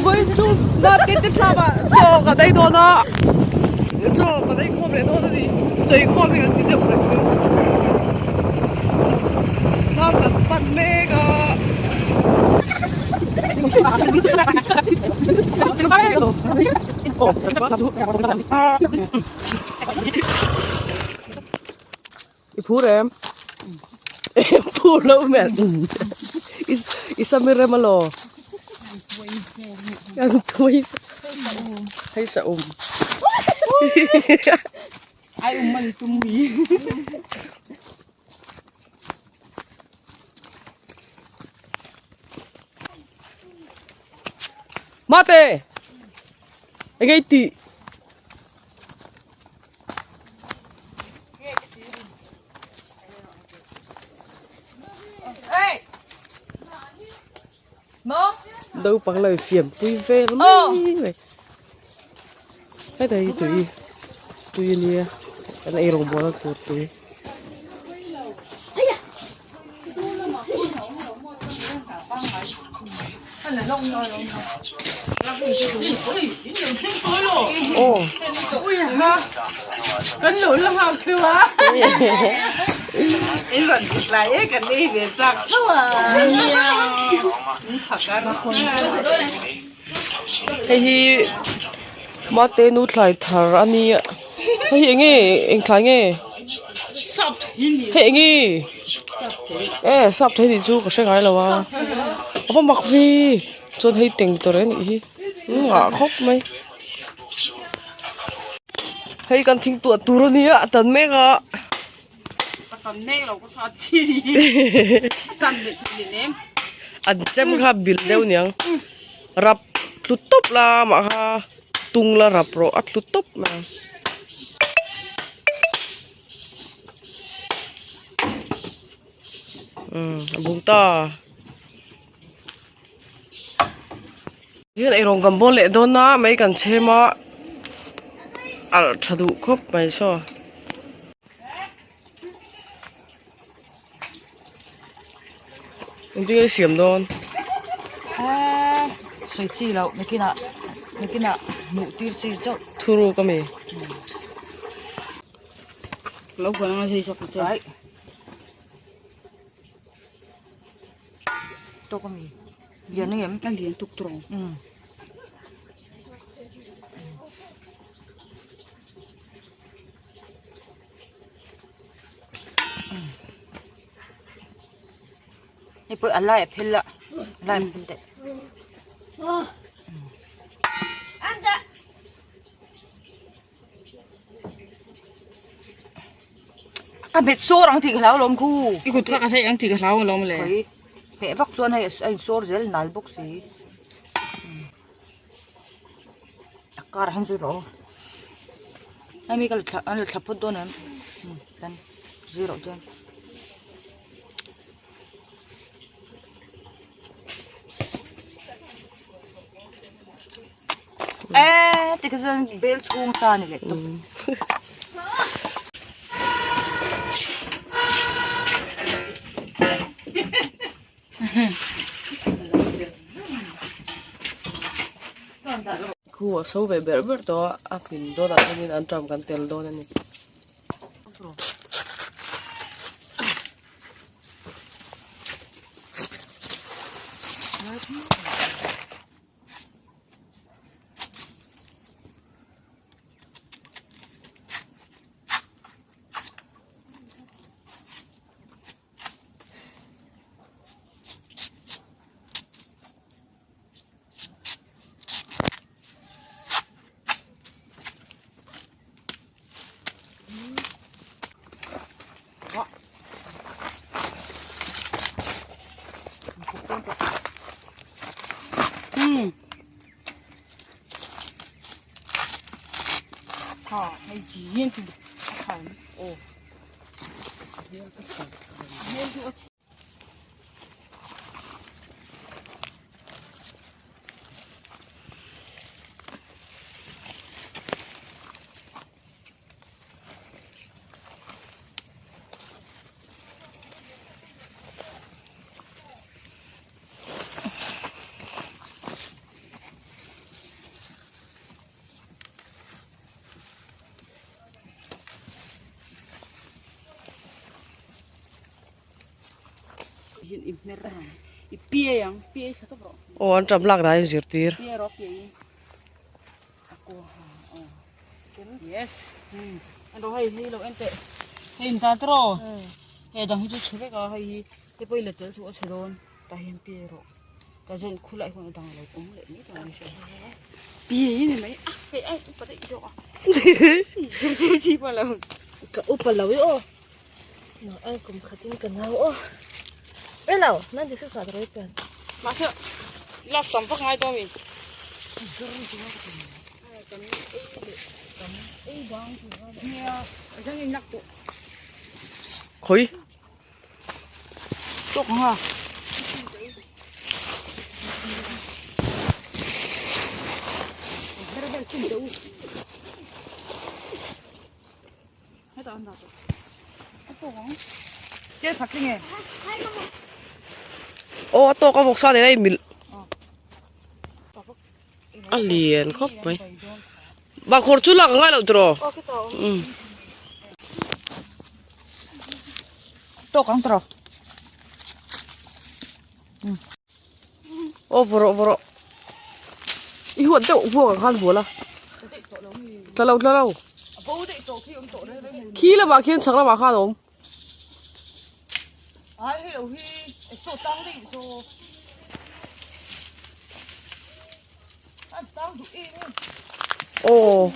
Vawiin chu Mate te tlama chaw kan ei dawn a, chaw kan ei khawm leh dawn a ni. Chaw ei khawm hi kan ti deuh reng mai. Tlang kan pan mek a. I phur em? Phur lo hmel i sam i rem alaw? An tui hei sa um Ai um man tum mi. Mate! Enge i tih? Naupang lo infiam pui vel mai mai heta hi tui tui a nia kan ei rawngbawlna tur tui. Hei hi mate nu thlai thar a nia hei hi eng nge eng thlai nge hei eng nge e sap thei tih chu ka hre ngai lo a a va mak ve chuan hei teng tawrh a nih hi nghah khawp mai hei kan thing tuah tur a nia a tan mek a. An chem kha bil deuh niang rap tlu tawp la amah kha tung la rap rawh a tlu tawp mai ang. Umm a bung ta. Hian eirawng kan bawl leh dawn a mai kan chhem a alh tha duh khawp mai saw. Engtin nge i siam dawn? Eee sawi chi loh nakinah nakinah hmuh tir chi chauh. Thuruk ami? Lo buai anga zai zawk che. Tawk ami? Lian ang em? A lian tuk tur ang. Umm. Hei pawh a lai a phel a a lai a phel daih. Ka hmet sawr ang tih ka hlau alawm khu. I kut kha ka saih ang tih ka hlau alawm le. Khawi hmeh vak chuan hei a insawr zel nal bawk si. A kar ah hian zir rawh aw. Hei mi ka la thla an la thla phawt dawn em tan zir rawh chuan. Eee tikha chuan bel chhung sa a ni leh tawp. Khu a so ve ber ber tawh a a hmin dawnah chuanin an ṭam kan tel dawn a ni. Aw an ṭam lak dan in zirtir. Ka upa lo i aw nang ai kum khat in ka nau aw elo 96 ah ka rawi pian mahse lak tam vak ngai dawn mi khawi tawk ang a. Aw a tawk a vawksa nen a inmilh a lian khawp mai bahkhawr chu lak a ngai loh tiraw umm. Tawk ang tiraw. Aw vaw rawh vaw rawh i huat deuh vuak ang khan vual a tla lo tla lo khi lamah khian chhak lamah khan a awm. Aw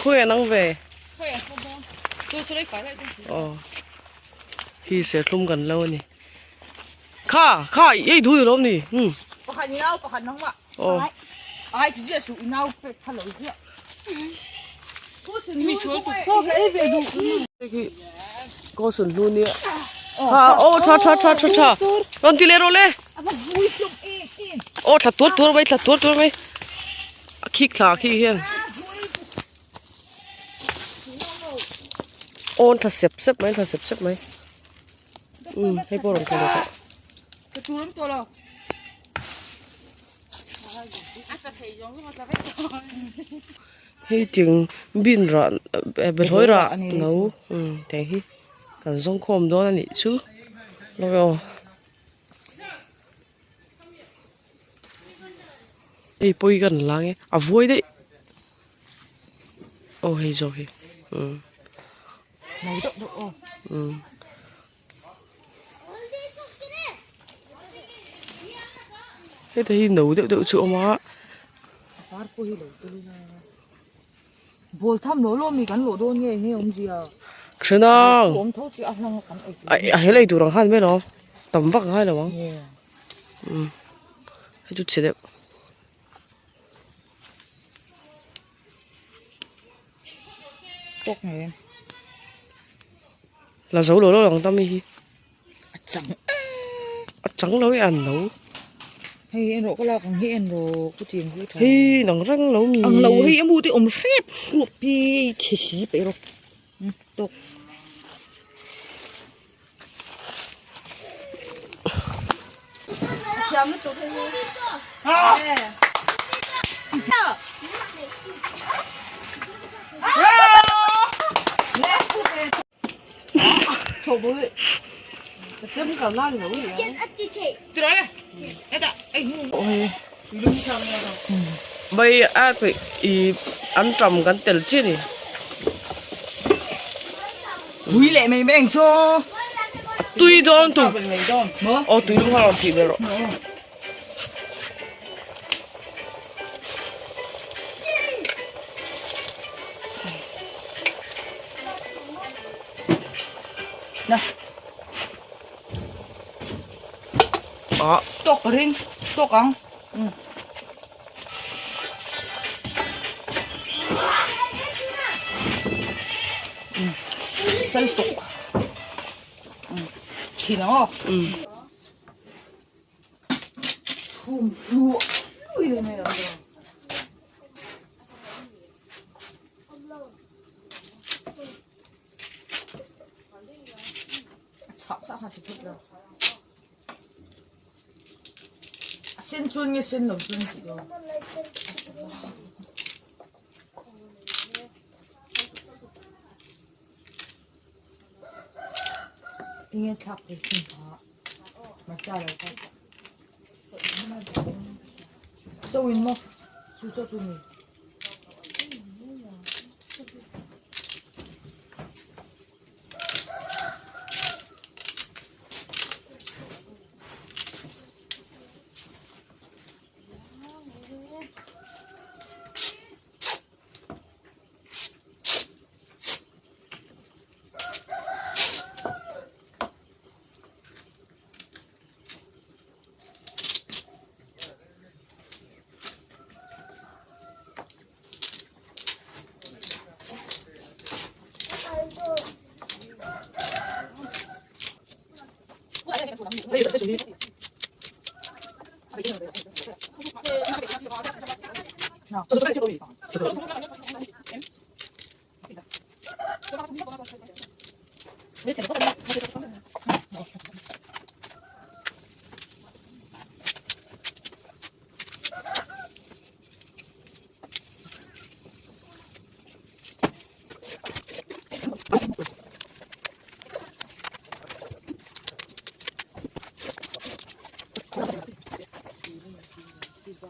Khawi an ang ve aw hi serthlum kan lo a ni kha kha ei duh ni lawm ni um aw kaw sun hnu nia kha aw tha tha tha tha tha rawn ti leh rawh le. Aw thla tuar tuar mai thla tuar tuar mai a khik thla khi hian aw an thla sep sep mai an thla sep sep mai umm hei pawh a rawn thla leh tawh. Hei tiang bean rah behlawi rah no umm tiang hi kan zawng khawm dawn a nih chu lawk e aw. Hei pawi kan la nge a vuai daih aw hei zawk hi umm umm heta hi no deuh deuh chu a awm a. Ball tham lo lo mi kan lawh dawn nge nge awmzia. Thenang. Awm tho chi a hlang kan ei tur. A hel ei tur ang khan mai lo. Tam vak ngai lo ang. Um. Hei chu chhe deuh. Tawk nge. La zo lo lo ang ta mi hi. A chang. A chang lo e an no. Hei en rawh ka lak ang hi en rawh ku tiang hi tha. Hei nang reng lo mi. Ang lo hei amu te awm hrep hruap hi chhe si peih rawh. Tawk. Mai a i an tam kan tel chiah a ni. Ui leh mai mai ang chu. A tui dawn tu. Aw tui lung kha rawn tih ber rawh. Ah. Tawk ka ring. Tawk ang. Sal tawk. Chhin ang aw. Chhum luah luih mai ang aw. A chhah chhah kha ti phut lo. A sen chuan nge sen lo chuan tih lo. Enge thlak thei chin kha hmarcha lo kha chaw in maw chu chaw chu ni.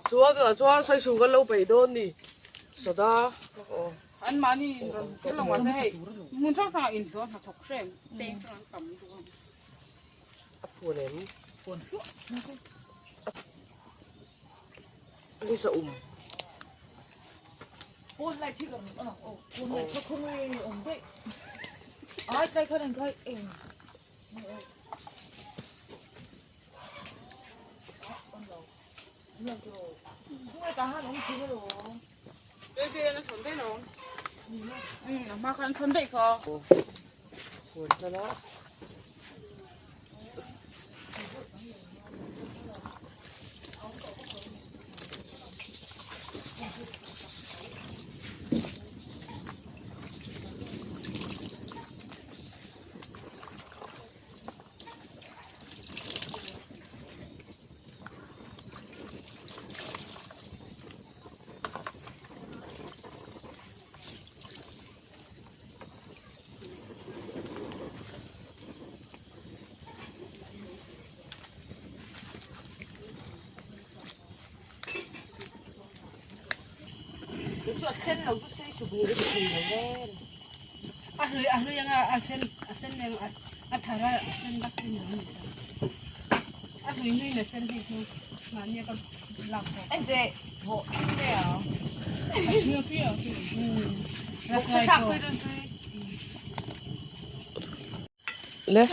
Chuan tunah chuan saisung kan lo peih dawn ni soda aw. An mahni in rawn kal lo mahse hei hmun hrang hrangah inhlawh hnathawk hreng peng hrang an tam duh ang. A phun em? Phun hluah. Hei sa um. Pawn lai thil awm ang aw pawn lai kha khawnge awm daih ai tlai khan an khai eng Le.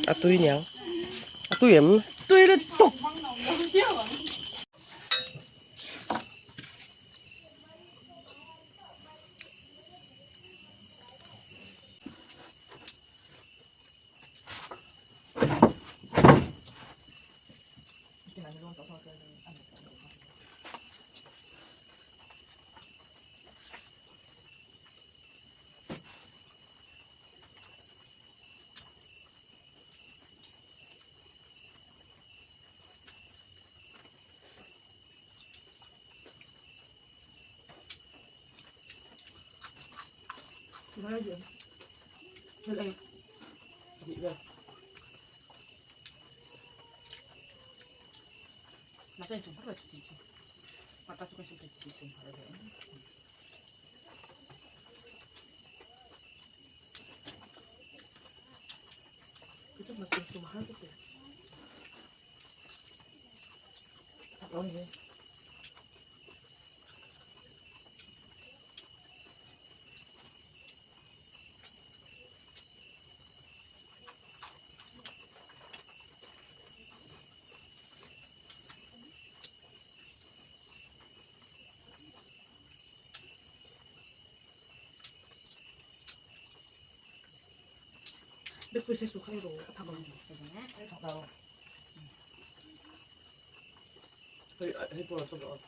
A tui niang. A tui em? Tui lutuk. Hei pawh a chawp loh.